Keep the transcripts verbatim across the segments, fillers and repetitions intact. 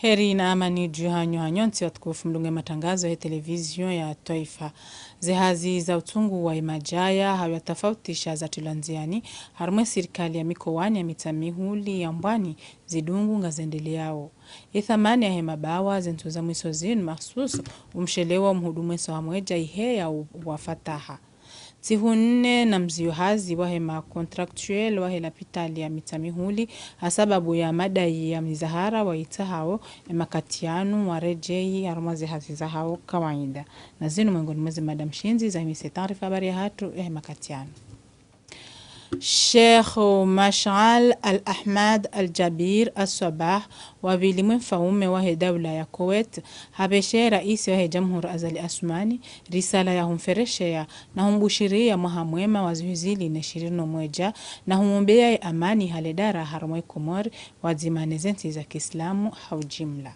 Heri na amani dju hanyu hanyu ntsi watukufu mdungao ye matangazo ya televizio ya twaifa. Zehazi za utsungu wa imadjaya hawu ya tafautisha zatrilwa ndziani harumwa ye sirikali ya mikowani ya Mitsamihuli ya Mbwani zidungu ngazendeleao. Ithamani yahe mabawa zentsu za mwiso zinu mahsusu umshelewa umhudu mweso hamwedja iheya u-, wa fataha. Ntsihu nne na mzio hazi wahe ma contractuel wahe lapitali ya Mitsamihuli, ha sababu ya madai ya mizahara waitsahao, ye makati yanu waredjei harumwa zehazi zahao kawaida. Na zinu mwengoni mwa ze mada mshindzi zahimise taarifa habari yahatru yahe makati yanu. Sheikh Mash'al Al-Ahmad Al-Jabir Al-Sabah, wa pvili mwe mfaume wahe daula ya Kuwait, hapveshe raisi wahe jamhuri Azali Assoumani risala ya humfereshea na humbushiria mwaha mwema wa zihwi zili na ishirini na mwedja na humwombeya ye amani hale dara harumwa ye Komori pvwadzima ne zentsi za kiislamu ha ujimla.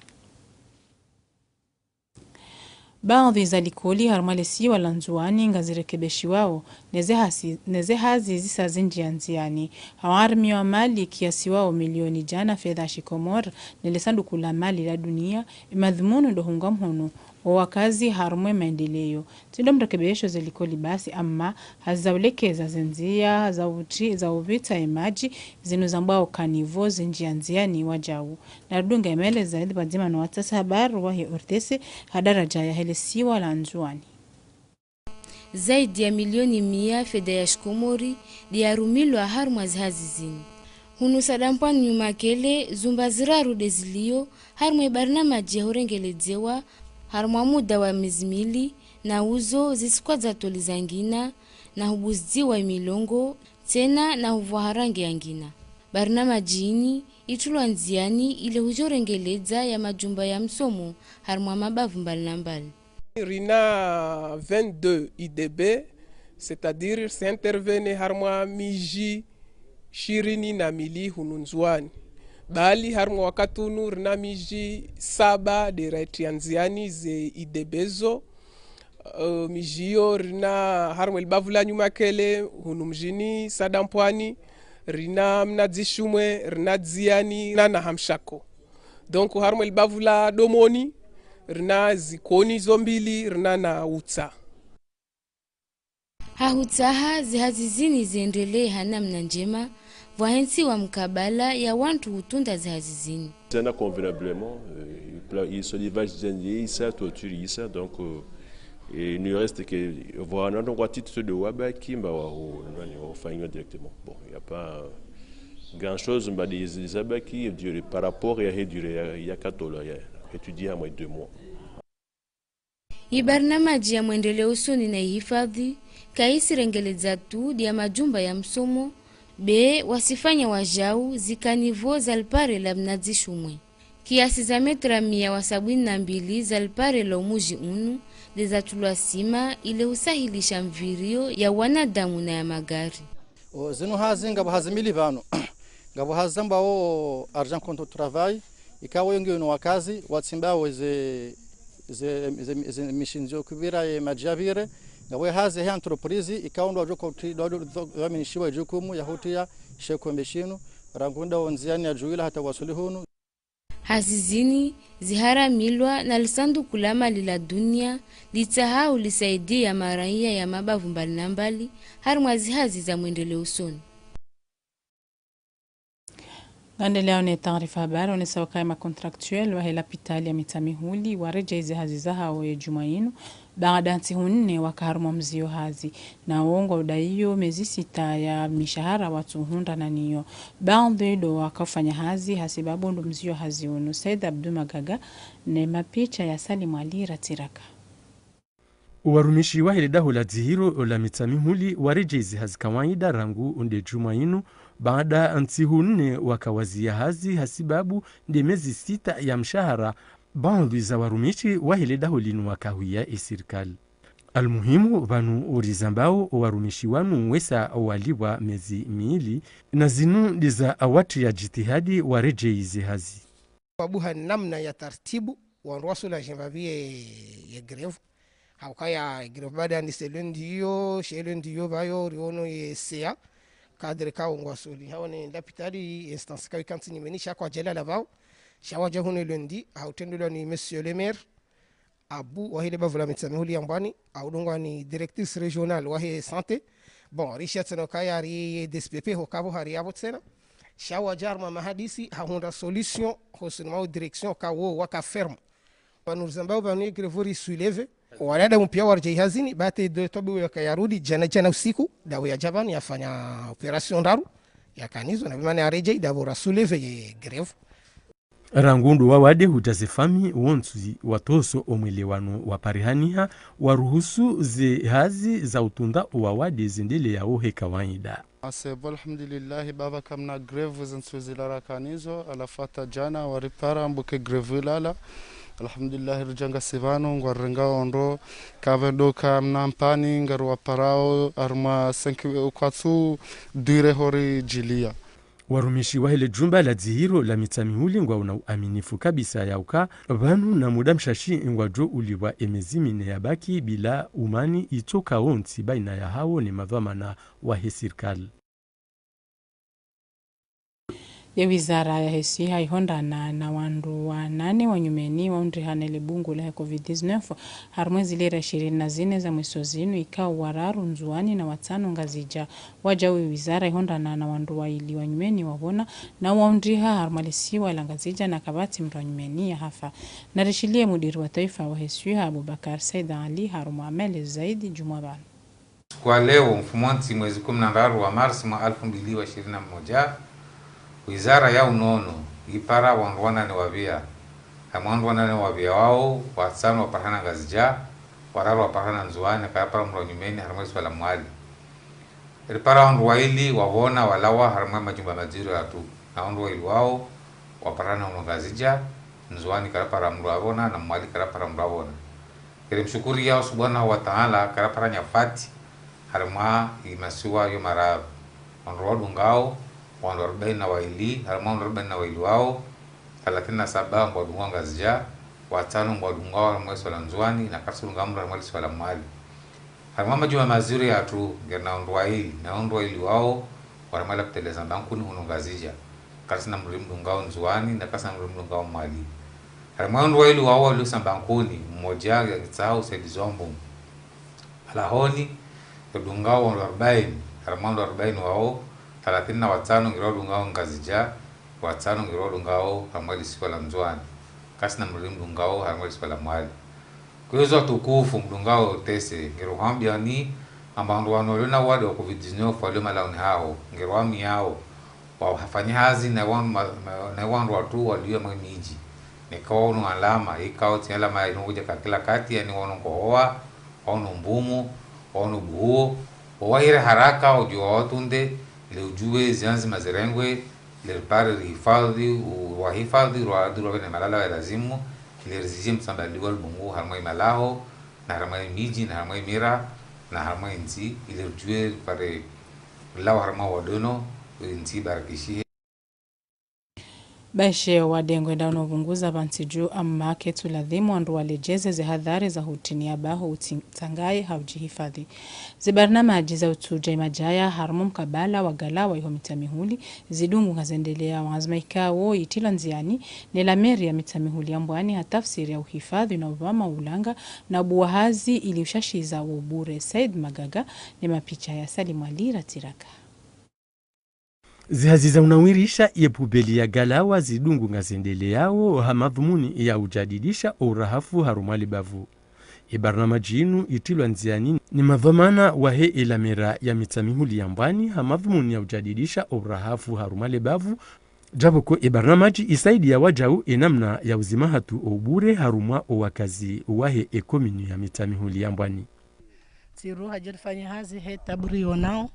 Baadhwi za likoli harumwa le siwa la Ndzuwani ngazirekebeshiwao, ne ze hasi-, ne ze hazi zisa zindjia ndziani. Hawarimiwa mali kiasi wao milioni djana fedha shikomori, ne le sanduku la mali la dunia, imadhumunu ndo hunga mhono wo wakazi harumwa ye maendeleo. Tsi ndo mrekebesho ze likoli basi, amma hazi za ulekeza ze ndzia, za uti-, za upvitsa ye madji, zinu zambwao caniveau zindjia ndziani wadjau. Na rudunga ye maelezo zaidi pvwadzima no watsasa habari wahe O R T C ha daradja yahe le siwa la Ndzuwani. Zaidi ya milioni mia fedha ya shikomori nde yarumilwa harumwa ze hazi zini. Hunu Sadampwani Nyumakele, zumba ziraru nde zilio harumwa ye barnamaji ya hurengeledzewa harumwa muda wa mezi mili, na uzo zisikwa za toli zangina, na hubuziwa ye milongo, tsena na hupvwa ha rangi yangina. Barnamaji ini itrulwa ndziani ile hudjo rengeledza ya majumba ya msomo harumwa mabavu mbali na mbali. Rina vingt-deux I D B, c'est-à-dire si intervenir harumwa midji ishirini na mili hunu Ndzuwani. Bali harumwa wakati unu rina midji saba nde raitria ndziani ze I D B zo. Eh, midji iyo rina harumwa le bavu la Nyumakele, hunu mdjini Sadampwani, rina Mnadzishumwe, rina Ndziani, na, na Hamshako. Donc, harumwa le bavu la Domoni, rina Zikoni zo mbili, rina na Utsa. Ha hutsaha ze hazi zini ziendelee ha namna ndjema, pvwahentsiwa mkabala ya wantru hutunda ze hazi zini. Tsena convenablement, euh, pla-, i solivage zeni isa, toiture isa, donc, euh, et il ne reste que, voilà, donc, à titre de wabaki, mba wa, o, nani, wafanyiwa directement. Bon, il y a pas grand chose, mba des, des abaki, durée, par rapport ya, durée ya, ya katolo, ya étudié à moins deux mois. Ibarnamaji ya mwendeleo usoni na ihifadhi, kaisi rengeledza tu nde ya majumba ya msomo, be wasifanya wajau zikanivo za lipare la Mnadzishumwe. Kiasi za metra mia wa sabwini na mbili za lipare la umuji unu, nde zatrulwa sima ile husahilisha mvirio ya wanadamu na ya magari. O, zinu hazi ngapvo hazi mili pvanu. Ngapvo hazi zambwao argent contre travail, ikao yo ngiyo no wakazi, watsimbao ze, ze, ze, ze mishindzi yo kupvira ye madji yapvire. Ngapvo ye hazi he entreprise, ikao ndo wadjo koti, ndo wadjo dhwaminishiwa jukumu ya hutria she kombe shinu, rangu ndao ndziani ya Djuwila hata wasuli hunu. Hazi zini ziharamilwa na lisanduku la mali la dunia, litsahao lisaidia maraiya ya mabavu mbali na mbali, harumwa zihazi za mwendeleo usoni. Ngandeleyao ne taarifa habari, onesao ukaya ma contractuel wahe lapitali ya Mitsamihuli waredjei ze hazi zahao ye djumwa inu, baada ntsihu nne waka harumwa mzio hazi. Na wo ngwao udaiyo mezi sita ya mishahara watsuhundra na niyo. Baadhwi ndo waka ufanya hazi hasibabu ndo mzio hazi unu. Said Abdou Magaga ne mapicha ya Salim Ali Ratiraka. Owarumishi wahe le daho la dzihiro la Mitsamihuli waredjei ze hazi kawaida rangu nde djumwa inu, baada ntsihu nne waka wazia hazi hasibabu nde mezi sita ya mshahara. Baadhwi za warumishi wahe le daho linu waka hwiya e sirikali. Almuhimu, pvanu urizambao owarumishi wanu wesa walipvwa mezi mili, na zinu ndiza awatria jitihadi waredjei ze hazi. Wabuha namna ya tartibu, wandru wasula jemba pviye ye grève. Haukaya grève baada ni se lundi yo, she lundi yo pvayo, riono ye sea, cadre kao ngwasuli. Haone lapitali, instance kao ikantsi nyumeni, sha kwa djela la pvao. Sha wadja hunu lundi, hau trendulwa ni Monsieur le Maire, Abu, wahe le bavu la Mitsamihuli ya Mbwani, hau dungwa ni directrice régionale wahe santé. Bon, rishiya tsena ukaya hari D S P P ho kabo hari yapvo tsena. Sha wadja harumwa mahadisi, hahundra solution, hosoni mwa direction ka wo waka ferme. Pvanu rizambao pvanu ye grève ri soulève. Wanadamu piya waredjei hazini, bate de tobi weka yarudi, djana, djana usiku, dawe yadja pvanu yafanya opération ndraru, yakanizo, na pvimane yaredjei, dawe ra soulève ye grève. Rangu ndo wawade hudja ze famiyi wontsi watoso omwelewano waparihaniha, waruhusu ze hazi za utunda owawade zendeleyao he kawaida. Asebo, alhamdulillahi, baba kamna grève zentsu zilala kanizo, halafu hata djana waripara mbuke grève ilala. Alhamdulillahi, ridja ngasi pvanu, ngwarirenga ondro, kapvendza kamna mpani, ngariwaparao, harumwa cinq, kwatsu durée hori djiliya. Warumishi wahe le djumba la dzihiro la Mitsamihuli ngwaona uaminifu kabisa ya uka, pvanu na muda mshashi ngwadjo ulipvwa emezi mine yabaki bila umani itsoka wontsi baina yahawo ne madhwamana wahe sirikali. Ye wizara yahe swiha ihundrana na wandru wanane wa nyumeni waundrihana le bungu lahe covid dix-neuf, harumwa ezi lera ishirini na zine za mwiso zinu, ikao wararu Ndzuwani na watsano Ngazidja. Wadjau ye wizara ihundrana na wandru waili wa nyumeni wavona, na waundriha harumwa le siwa la Ngazidja na kapvatsi mndru wa nyumeni yahafa. Narishiliye mudiri wa twaifa wahe swiha Abubakar Said Ali harumwa maelezo zaidi djumwa pvanu. Siku ya leo, mfumontsi mwezi kumi na ndraru wa Mars mwaha alfu mbili wa ishirini na moja, wizara ya unono ipara wandru wanane wapviya. Harumwa wandru wanane wapviya wao, watsano waparihana Ngazidja, wararu waparihana Ndzuwani, karapara mndru wa nyumeni harumwa le siwa la Mwali. Ripara wandru waili wavona walawa harumwa majumba madziro yatru, na wandru waili wao waparihana hunu Ngazidja, Ndzuwani karapara mndru wavona, na Mwali karapara mndru wavona. Ngeri mshukuriya Allah subhanahu wa taala, karapara nyafati harumwa ye masiwa yo mararu. Wandru wadungao, wandru arubaini na waili, harumwa wandru arubaini na waili wao, thalathini na saba ngwadungao Ngazidja, watsano ngwadungao harumwa le siwa la Ndzuwani, na karitsu dunga mndru harumwa le siwa la Mwali. Harumwa majumba maziro yatru, ngeri na wandru waili, na wandru waili wao, ngwao harumwa lapitali ya Zambankuni hunu Ngazidja. Karitsina mndru rimdungao Ndzuwani, na karitsina mndru rimdungao Mwali. Harumwa wandru waili wao walio Zambankuni, mmodja yakitsaha usaidizi wa mbumu. Halahoni, ridungao wandru arubaini, harumwa wandru arubaini wao, thalathini na watsano ngeri wadungao Ngazidja, watsano ngeri wadungao harumwa le siwa la Ndzuwani. Karitsina mndru rimdungao harumwa le siwa la Mwali. Kwezi watukufu mdungao tese, ngeri uhambiyani, amba wandru wanu walio na wade wa covid dix-neuf walio malaoni hawo, ngeri wamiyao, wafanye hazi na wanu ma-, ma-, na wandru watru walio mwe midji. Neka wanu alama, ikao tsi alama ya inongo dja kakila kati, yaani wanu nkohowa, wanu mbumu, wanu buhuo, wawahire haraka, wadjo wawatunde, ili udjuwe zianzi mazirengwe, ili ripare rihifadhi, u-, wahifadhi, rwadru wapve ne malala ya lazimu, ili rizidje mtsambaliwa le bungu, harumwa ye malaho, na harumwa ye midji, na harumwa ye mira, na harumwa ye ntsi, ili ridjuwe ripare lawa harumwa wade wunu, ye ntsi ibarikishihe. Bashe wade ngwendao no pvunguza pvantsi dju amma ketsu ladhimu wandru waledjeze ze hadhari za hutiniya baho utsi-, utsangaye ha udjihifadhi. Ze barnamaji za utsudja imadjaya harumwa mkabala wa galawa iho Mitsamihuli, zidungu ngazendeleyao, anzma ikao itrilwa ndziani ne la meri ya Mitsamihuli ya Mbwani ha tafsiri ya uhifadhi na upvama ulanga na ubuwa hazi ili ushashiza wo bure. Said Magaga ne mapicha ya Salim Ali Ratiraka. Zihazi za unawirisha ye pubeli ya galawa zidungu ngazendeleyao ha madhumuni ya ujadidisha o urahafu harumwa le bavu. Ye barnamaji inu itrilwa ndziani ni madhwamana wahe ye la meri ya Mitsamihuli ya Mbwani ha madhumuni ya ujadidisha o urahafu harumwa le bavu. Djapvo ko ye barnamaji isaidiya wadjau ye namna ya uzima hatru o ubure harumwa o wakazi wahe ye komini ya Mitsamihuli ya Mbwani. Tsiruha dje rifanye hazi he tabu riyonao,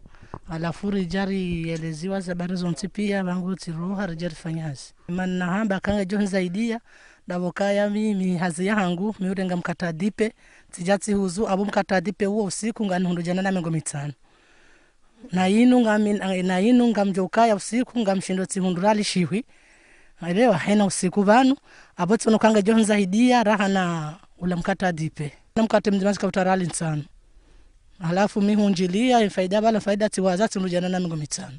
halafu ridja rieleziwa ze habari zontsi piya, pvangu tsiruha ridje rifanye hazi. Mana nahamba kanga djo nizaidiya, ndapvo kaya mimi hazi yahangu, mi urenga mkatre dipe, tsidja tsihuzu, apvo mkatre dipe uwo usiku nganihundru djana na mengo mitsanu. Na inu ngami-, na inu ngamdjo ukaya usiku, ngamshindo tsihundru rali shihwi. Elewa, hena usiku pvanu, apvo tsono kanga djo nizaidiya, raha na ula mkatre dipe. Na mkatre mdzima zika utra rali ntsanu. Halafu mi hundjiliya, ye faida pvala, faida tsiwaza tsihundru djana na mengo mitsanu.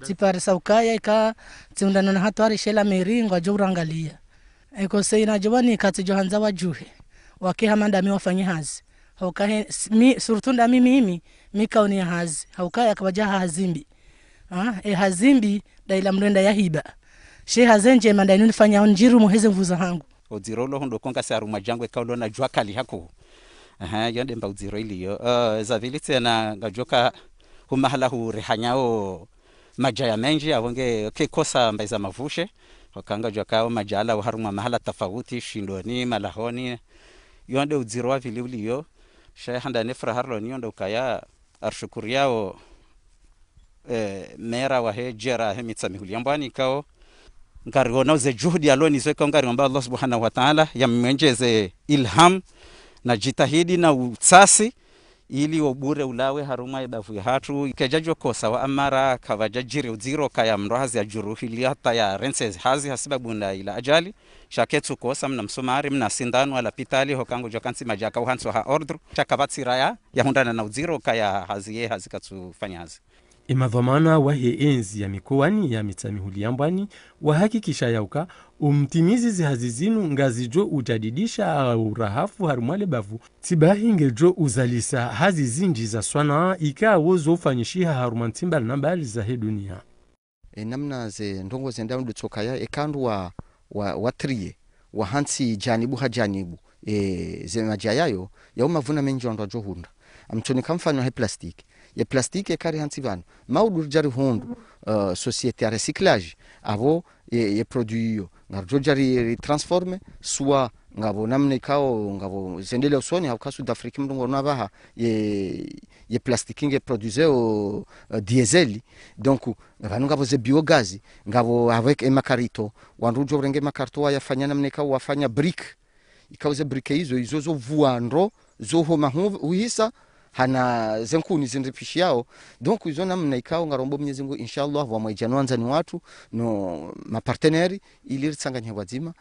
Tsiparisa ukaya, ika, tsihundrana na hatwari she la meri, ngwadjo urangaliya. Eko seyina djobani katsi djo handza wadjuhe. Wake hama ndami wafanye hazi. Hauka he, s-, mi, surtout ndami mimi, mi kauni ya hazi. Hauka ya kapvadja ha hazi mbi. Ha, e hazi mbi, nda ila mlwenda ya hiba. She hazi ndjema nda inu nifanya ondjiru muheze mvuza hangu. Udziro ulo hundro konga si harumwa djangwe ka ulo na djuwa kali haku. Aha, yo nde mba udziro iliyo. Eh, za pvili tsena ngadjoka hu mahala hu rihanyao madjaya mendji, apvo nge ke kosa mba iza mavushe. Hauka ngadjoka o madjaya lawo harumwa mahala tafauti, Shindoni, Malahoni. Yo nde udziro wa pvili uliyo. Sha handa ne furaha rilo ni yo nde ukaya arishukuriao, eh, mera wahe djera he Mitsamihuli ya Mbwani ikao. Ngariona uze juhudi yalo nizo ikao ngariomba Allah subhanahu wa ta'ala ya mwendjeze ilham na djitihadi na utsasi ili wo bure ulawe harumwa ye bavu yahatru. Kedja djo kosa wa amara kapvadja djiri udziro kaya mndru hazi ya djuruhili hata ya rentse hazi hasibabu nda ila ajali. Sha ketsu kosa mna msumari, mna sindanu, wa lapitali, hauka ngudjo kantsi madjaka uhantswa ha ordre. Sha kapvatsi raya, ya hundrana na udziro kaya hazi ye hazi katsu fanya hazi. Emadhwamana wahe entsi ya mikowani ya Mitsamihuli ya Mbwani, wahakikisha yauka, umtimizi zi hazi zinu ngazidjo ujadidisha urahafu harumwa le bavu. Tsibahi ngedjo uzalisa hazi zindji za swanaa ikao zo ufanyishiha harumwa ntsi mbali na mbali zahe dunia. E namna ze ndrongo zenda ndo tsokaya, eka wandru wa, wa, wa trier, wa hantsi janibu ha janibu, e, ze madjaya yo, ya umavuna mendji wandru wadjo hundra. Ngamtsonika mfano he plastique. Ye plastique eka rihantsi pvanu. Maudu ridja rihundru, eh, société ya recyclage. Apvo, ye, ye produit yo. Ngaridjo dja ri, ri transformer, soit ngapvo namna ikao, ngapvo zendelea usoni, hauka Sud Afrique mndru ngona pvaha, ye, ye plastique nge produiseo, eh, diesel. Donc, pvanu ngapvo ze biogaz, ngapvo avec e makarito, wandru udjo urenge makarito wayafanya namna ikao wafanya brique. Ikao ze brique izo, izo zo vua ndro, zo homa hu-, huhisa, hana ze nkuni zindri pishiyao. Donc, izo namna ikao ngarombo Mwenyezi Mungu, inshallah, vwa mwaidjano wandzani watru, no mapartenaire, ili ritsanganye pvwadzima.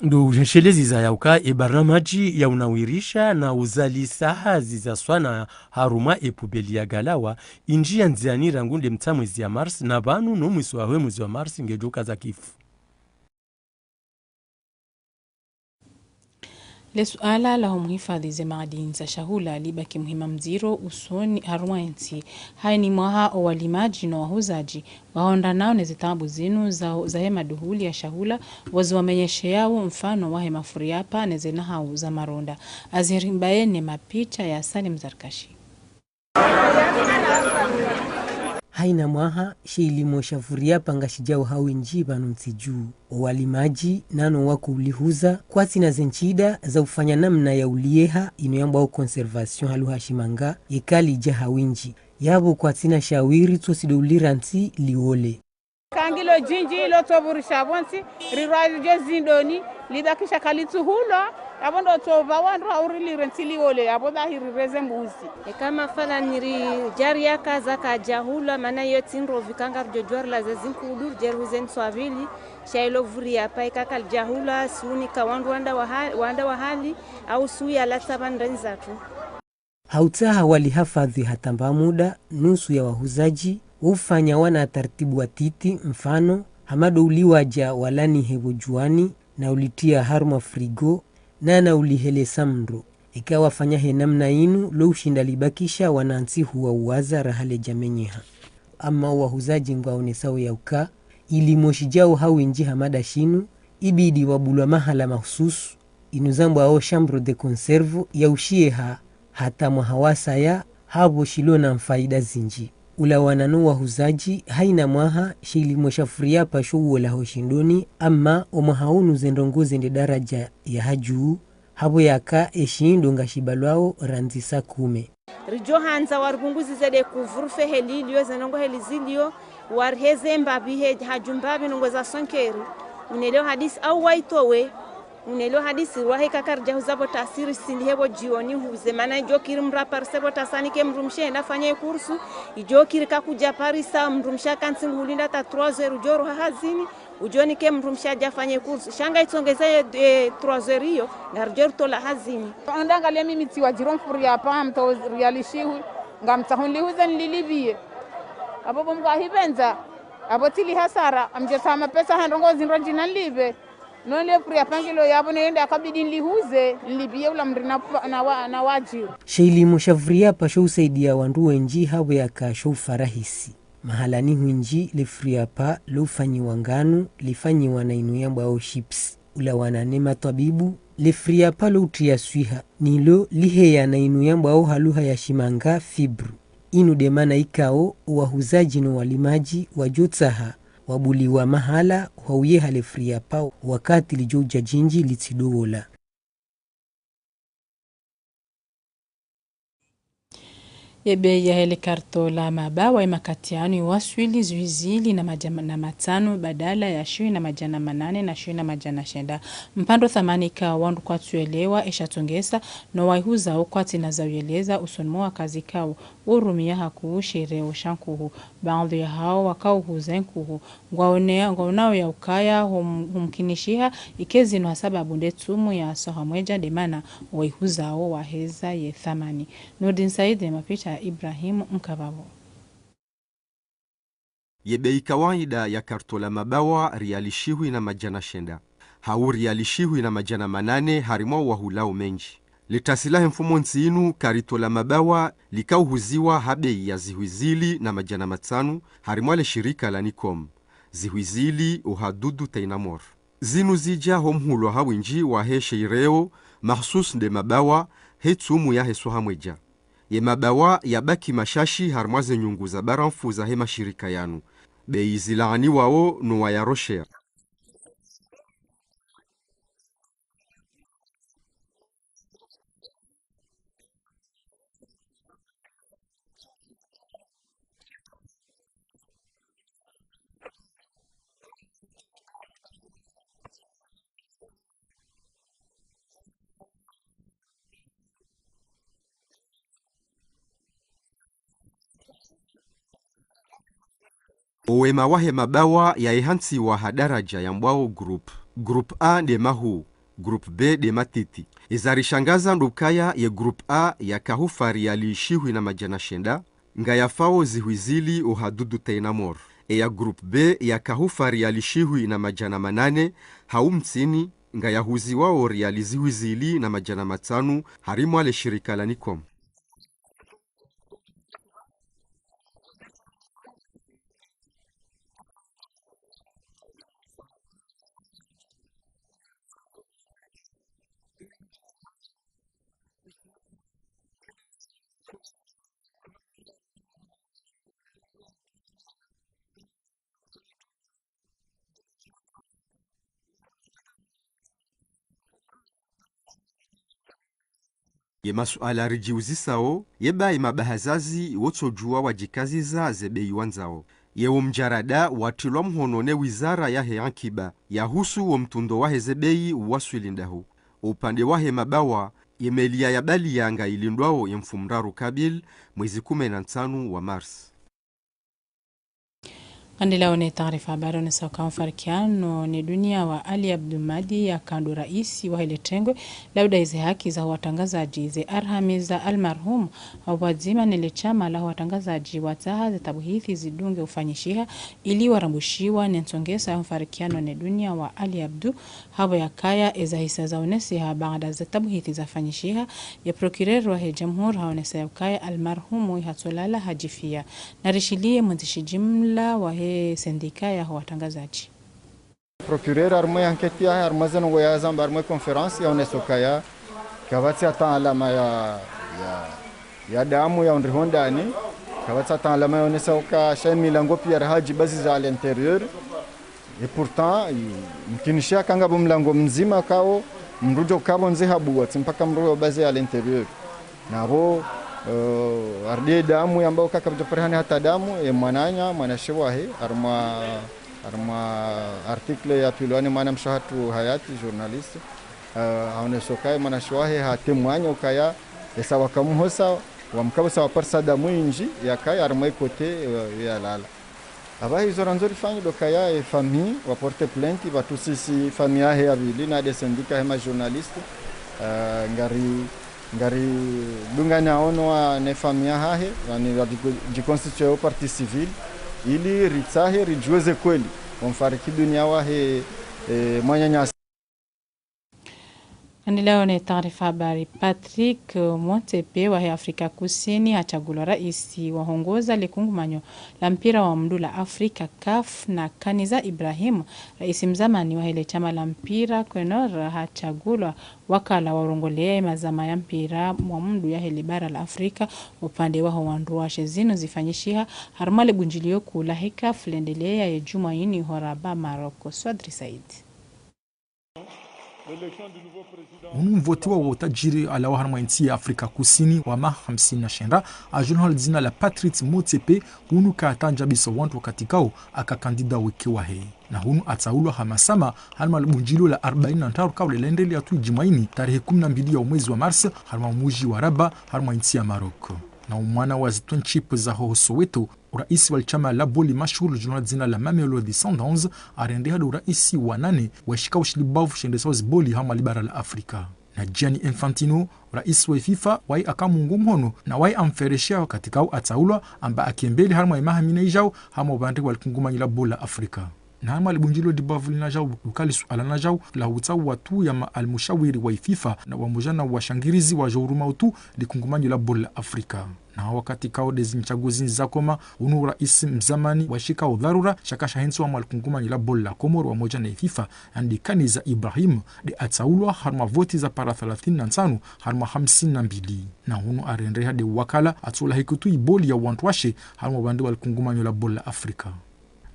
Ndo usheshelezi za yauka, e barnamaji ya unawirisha na uzalisa hazi za swanaa harumwa e pubeli ya Galawa, indji ya ndziani rangu nde mtsa mwezi ya mars, na pvanu no mwiso wahe mwezi wa mars ngedjo kaza kifu. Le suala la humhifadhi ze maadini za shahula libaki muhima mdziro usoni harumwa entsi. Hayina mwaha o walimadji no wahuzadji, wahondranao ne zitaabu zinu za, zahe maduhuli ya shahula, pvo ziwamenyesheyao mfano wahe mafuriapa ne ze nahau za maronda. Aziri Mbaye ne mapicha ya Salim Zarkashi. Hayina mwaha, she ilimo sha furiapa ngashidjao ha windji pvanu ntsi dju. O walimadji, nano wako ulihuza, kwatsina ze ntsida za ufanya namna ya uliyeha, inu yambwao conservation ha luha shimanga, yeka lidja ha windji. Yapvo kwatsina shawiri tsosi ndo ulira ntsi liwole. Kangilo djindji lo tsovurisha pvontsi, rirwa djo zindoni, libakisha kalitsuhulwa, yapvo ndo tsopva wandru hauri lire ntsi liwole, yapvo bahi rireze mbuzi. Eka mafala niri djari ya kaza kadjahulwa, mana iyo tsi ndrovi ka ngaridjo djuwa rilaze zinkudu, ridje rihuze ntswa pvili, sha ilo furiapa eka kalidjahulwa, sunika wandru wanda waha-, wanda wahali, au suya latsa pvandreni zatru. Ha utsaha walihafadhi hata mba muda, nusu ya wahuzadji, ufanya wana tartibu wa titi, mfano, hama ndo uliwadja walani hepvo djuwani, na ulitia harumwa frigo, na na ulihelesa mndro. Eka wafanya he namna inu, lo ushinda libakisha wana ntsihu wa uwaza raha ledja menyeha. Ama o wahuzadji ngwaonesao yauka, ilimo shidjao ha windji hama nda shinu, ibidi wabulwa mahala mahususu, inu zambwao chambre de conserve ya ushiyeha hata mwaha wasaya hapvo shilo na mfaida zindji. Ulawana no wahuzadji, hayina mwaha, she ilimo sha furiapa sho uola ho shindoni, ama o mwaha unu ze ndrongo zende daraja ya hadju, hapvo yaka e shindo ngashibalwao randzi saa kume. Ridjo handza waripvunguzize de couvre-feu heli iliyo, ze ndrongo heli ziliyo, wariheze mbapvi he, hadju mbapvi ndrongo za sonkeri. Unelewa hadisi au waitowe. Unelewa hadisi wahe kakaridja huza pvo tasiri sindi hepvo djioni huze. Mana idjo kiri mndru aparise pvo tasani ke mndru mshe henda fanye kursu. Idjo kiri kakudja parisa mndru mshe akantsi ngulinda ta trois heures udjo roha hazini. Udjo nike mndru mshe adja fanye kursu. Sha nga itsongeza ye, e, trois heures iyo, ngaridjo ritola hazini. Onda angalia mimi tsiwa djiro mfuriapa, mto rialishihu, ngamtsaho nlihuze nlilipviye. Apvo pvo mngu ahipvendza, apvo tsili hasara, amdje tsaha mapesa ha ndrongo zindro ndjina nlipve. Non, le friapa ngilo yapvo, nende yakabidi nilihuze, nilipviye ula mdru na, na wa-, na wadjiri. She ilimo sha friapa sho usaidia wandru wendji hapvo yaka sho ufarahisi. Mahalani hwindji le friapa lo ufanyiwa nganu, lifanyiwa na inu yambwao chips. Ulawana ne matwabibu, le friapa lo utriya swiha, nilo liheya na inu yambwao ha lugha ya shimanga fibre. Inu de mana ikao, owahuzadji no walimadji, wadjotsaha, wabuliwa mahala, hwa uyeha le friapa, wakati lidjo udja djindji litsidowola. Ye bei yahe le karto la mabawa ye makati yanu iwaswili zihwi zili na madjana matsanu badala ya shihwi na madjana manane na shihwi na madjana shenda. Mpando thamani ka wandru kwatsuelewa esha tsongesa, no waihuzao kwatsina za uyeleza usoni mwa wakazi kao urumiya hakuu she ireo sha nkuhu. Baadhwi yahao wakao uhuza nkuhu ngwaone-, ngwaonao ya ukaya hum-, humkinishiha ike zinu ha sababu nde tsumu ya swaha mwedja, de mana waihuzao waheza ye thamani. Nurdin Said ne mapicha Ibrahim Mkababo. Ye bei kawaida ya karto la mabawa riali shihwi na madjana shenda, hau riali shihwi na madjana manane harimwa owahulao mendji. Litasi lahe mfumontsi inu, karito la mabawa likao uhuziwa ha bei ya zihwi zili na madjana matsanu harimwa le shirika la Nicom, zihwi zili oha Dudu Tainamor. Zinu zidja ho mhulwa ha windji wahe she ireo, mahsus nde mabawa, he tsumu yahe swaha mwedja. Ye mabawa yabaki mashashi harimwa ze nyungu za baramfu zahe mashirika yanu. Bei zilaaniwao no waya Rocher. Owema wahe mabawa yaehantsiwa ha daraja yambwao groupe. Groupe A nde mahuu, groupe B nde matiti. Eza rishangaza ndo ukaya ye groupe A yaka hufa riali shihwi na madjana shenda, ngayafao zihwi zili oha Dudu Tainamor. Eya groupe B yaka hufa riali shihwi na madjana manane, hau mtsini, ngayahuziwao riali zihwi zili na madjana matsanu harimwa le shirika la Nicom. Ye masuala ridjiuzisao, ye bayi mabahazazi wotsodjuwa wadjikaziza ze bei wandzao. Ye wo mdjarada watrilwa mhono ne wizara yahe ankiba, yahusu wo mtrundo wahe ze bei uwaswili ndahu. Upande wahe mabawa, ye meli ya yabaliya ngayilindwao ye mfumoraru kabil, mwezi kume na ntsanu wa mars. Ngandelao ne taarifa habari onesao uka mfarikiano ne dunia wa Ali Abdu Mahdi yaka ndo raisi wahe le tengwe la udai ze haki za watrangazadji, ze arhami za almarhum, hau pvwadzima ne le shama la watrangazadji watsaha ze tabuhithi zidunge ufanyishiha ili warambushiwa ne ntsongesa ya mfarikiano ne dunia wa Ali Abdu. Hapvo yakaya eza hisa zaoneseha baada ze tabuhithi zafanyishiha, ye procureur wahe jamhuri haonesa ya ukaya almarhumu ihatsolala hadjifia. Narishiliye mwandzishi jimla wahe sendika yaho watrangazadji. Procureur harimwa ye enquête yahe, harimwa ze ndrongoo yazamba harimwa ye conférence, yaonesa ukaya kapvatsi hata alama ya, ya, ya damu ya undriho ndani, kapvatsi hata alama yaonesa uka sha milango pia raha djibaziza à l'intérieur. Et pourtant, i-, mkinishiha ka ngapvo mlango mdzima kao mdru djo kapvo ndze habuwa, tsi mpaka mdru yo baze à l'intérieur. Napvo, euh, harudi ye damu yambao uka kapvadjo parihana hata damu, ye mwananya, mwanashe wahe, harimwa, harimwa article yapvilwa ne mwanamshe hatru Hayati, journaliste, euh, haonesa ukaya ye mwanashe wahe ha témoigner ukaya, esa wakamuhosa, wamkapvo sa waparisa damu indji, yakaya harimwa ye côté, euh, yalala. Apvaha izo randzo rifanye ndo ukaya ye famille wa porte plainte, pvatsu sisi famille yahe ya pvili na nde sendika yahe ma journaliste, eh, ngari, ngaridunganao no wa ne famille yahahe, yaani wadjiko-, djiconstitué o partie civile, ili ritsahe ridjuwe ze kweli, wo mfariki dunia wahe, eh, mwananyasi. Ndeleo ne taarifa habari. Patrice Motsepe wahe Afrika Kusini hatsungulwa raisi wa hongoza le kungumanyo la mpira wa mndru la Afrika, CAF, na Kaniza Ibrahim, raisi mzamani wahe le shama la mpira Comores, hatsungulwa wakala wa urongolea ye mazama ya mpira wa mndru yahe le bara la Afrika, upande waho wandru washe. Zinu zifanyishiha harumwa le bunjilio kuu lahe CAF lendelea ye djumwa yinu ho Rabat, Maroc. Swadri Said. Unu mvotiwa wa utajiri alawa harumwa intsi ya Afrika Kusini wa maha hamsini na shenda, ajulihana dzina la Patrice Motsepe, unu katsandza biso wandru wakati kao aka kandida weke wahe. Na unu atsaulwa ha mazama harumwa le bunjilio la arbaini na ndraru kao lelendelea tu idjumwa yinu, tarehi kumi na mbili ya umwezi wa Mars, harumwa umuji wa Rabat, harumwa intsi ya Maroc. Na umwana wa zitwenship za hoho Soweto, uraisi wa lishama la boli mashuhuri lijulihana dzina la Mamelodi Sundowns, arendeha nde uraisi wa nane washikao shilibavu shendesao ziboli harumwa libara la Afrika. Na Gianni Infantino, uraisi wa FIFA, waye aka mungu mhono, na waye amfereshea wakati kao atsaulwa, amba akembeli harumwa imaha mine ijao, harumwa upande wa likungumanyo la boli la Afrika. Na harumwa libunjilio libavu lina jao, lukali suala na jao, la utsaulwa tu ya ma almushawiri wa FIFA, na wamoja na washangirizi wajo uruma utu likungumanyo la boli la Afrika. Na wakati kao nde zintsaguzi za koma, unu uraisi mzamani washika udharura, shaka shahentsiwa harumwa likungumanyo la boli la Komori wamoja na FIFA, andi Kaniza Ibrahim, nde atsaulwa harumwa voti za para thalathini na ntsanu harumwa hamsini na mbili. Na unu arendeha nde wakala atsoula hikutu iboli ya wandru washe harumwa upande wa likungumanyo la boli la Afrika.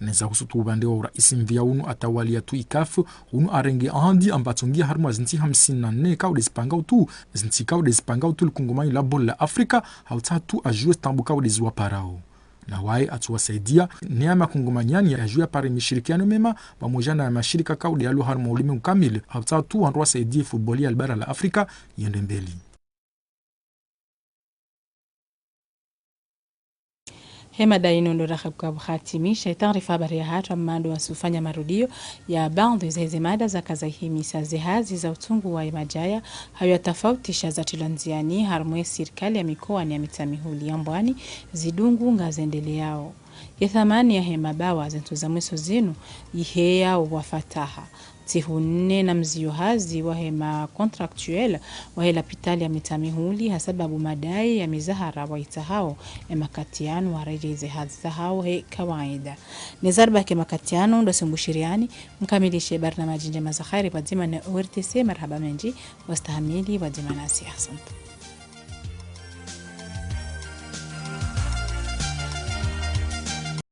Neza husu tu upande wa uraisi mpvia unu atawalia tu i CAF, unu arenge ahadi amba atsongia harumwa zintsi hamsini na nne kao nde zipangao tu, zintsi kao nde zipangao tu likungumanyo la boli la Afrika, ha utsaha tu ajue zitambu kao nde ziwaparao. Na waye atsuwasaidia, ne ya makungumanyo yani yajue yapare mishirikiano mema, pamoja na mashirika kao nde yalo harumwa ulimengu kamili, ha utsaha tu wandru wasaidie football ya libara la Afrika yende mbeli. He mada inu ndo raha kukabu hatimisha itaarifa habari yahatru, amma ndo wasufanya marudio ya baadhwi za heze mada zaka zahimisa. Ze hazi za utungu wa imadjaya hayo ya tafautisha zatrilwa ndziani harumwa ye sirikali ya mikoa ni ya Mitsamihuli ya Mbwani, zidungu ngazendeleao. Ye thamani yahe mabawa zentsu za mwiso zinu iheya uwafataha. Ntsihu nne na mzio hazi wahe ma contractuel wahe lapitali ya Mitsamihuli ha sababu madai ya mizahara waitsahao, e makatiano waredjeze hazi zahao he kawaida. Neza ribaki makatiano ndo simbushiriani, mkamilishe barnamaji ndjema za kheri pvadzima ne O R T C. Marahaba mendji, wastahamili pvadzima nasi, ahsante.